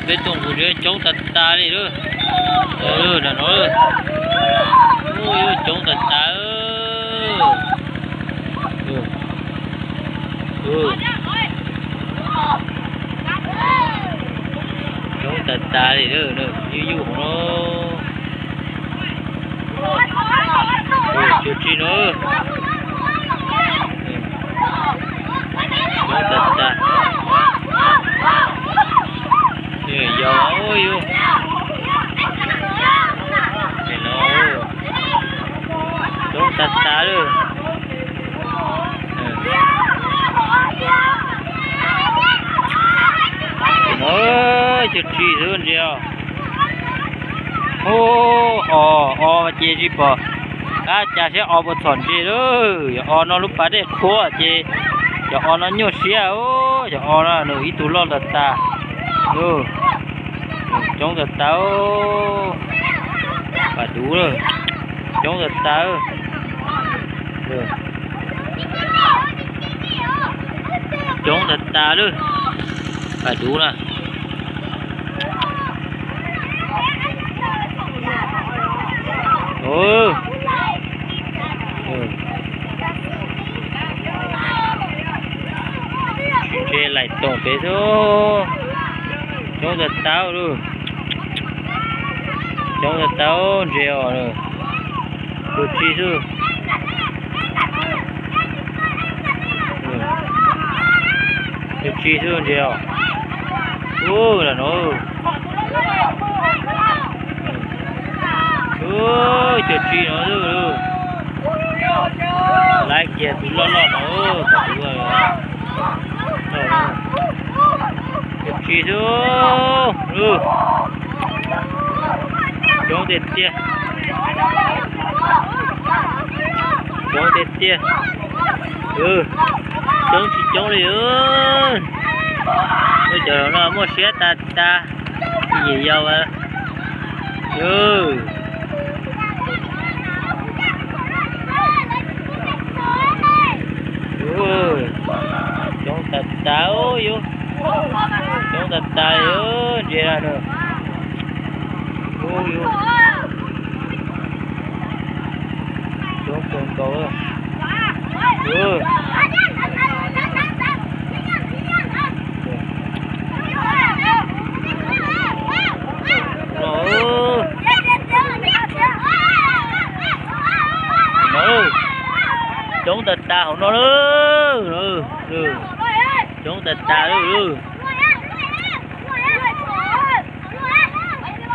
Peb tuaj nqus zeb coob tas tas li lawm. Nram no coob tas tas. Coob tas tas li lawm, yuj yuj hauv no. Cov tsi no. Coob tas tas. Yog yus. Coob tas tas lawm. Cov tsi xwb ntsia. Ub, o, o ces tsis pom qab cas siab, o puas txhom ntse lawm. Yog o no lub pas dej qhuav ces cov o no nyuaj siab. Cov o no nws ib tug loj tas tas. Coob tas tas. Pas duv lawm. Coob tas tas. Coob tas tas lawm. Pas duv na. Tsis ntse laim toom pem xwb. Coob tas tas lawm. Coob tas tas ntse os. Cov tsi xwb. Cov tsi xwb ntsia os. Ub, lam no. Cov tsi no xwb. Laiv kiag tus loj loj no. Cov tsi xwb. Coob tiag tiag. Coob tiag tiag. Coob tsis coob li. Cov no muaj siab tas tas. Yim yau. Coob tas tas. Coob tas tas. Ntsia na. Coob kawg nkaus. Coob tas tas hauv no lawm. Coob tas tas lawm.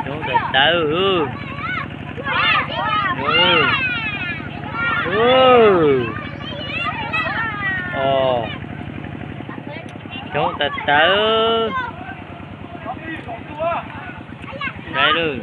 Coob tas tas. Coob tas tas. Saib lawm.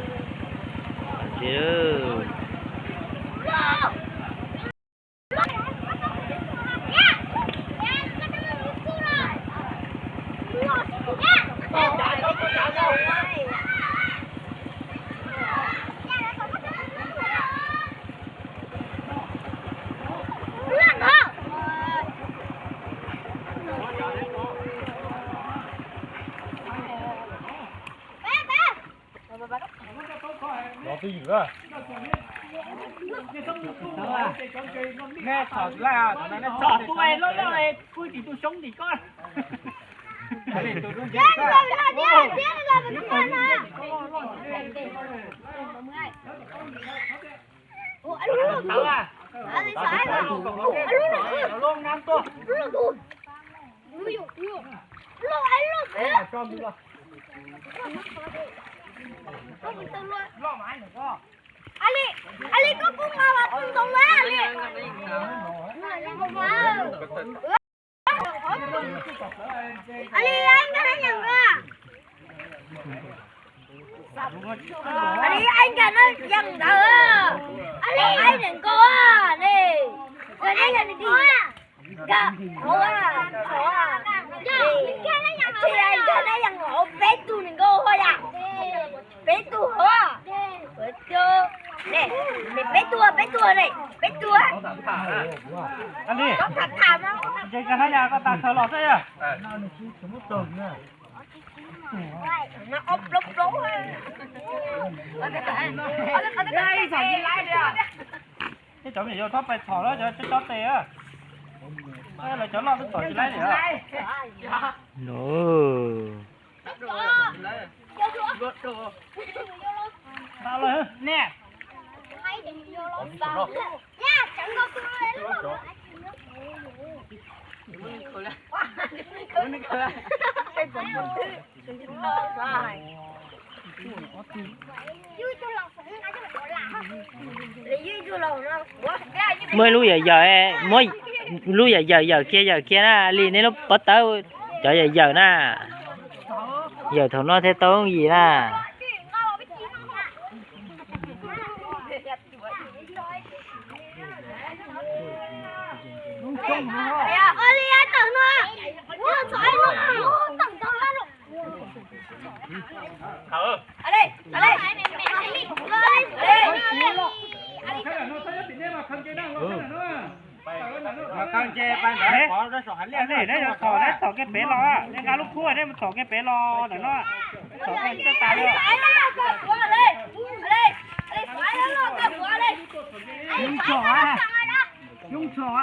Peb tug hov. Peb tug, peb tug ne, peb tug. Koj tham tham no. Ces koj hab yas koj tas khaws los xwb yog. Tej cov me nyuam txhob pais txhom lawm, cov cov tes. Lawv cov loj twb txhom tsis laib li. Muaj ib lub yawm yawm, muab lub yawm yawm yawm kiag yawm kiag na li nej lub pob tawb, cov yawm yawm na. Yawm thaum no thiaj tau yim na. Txhom kiag pem los, nej nqa lub kub nej mus txhom kiag pem los ntawm no. Txhom kiag tas li. Yooj txhom, yooj txhom.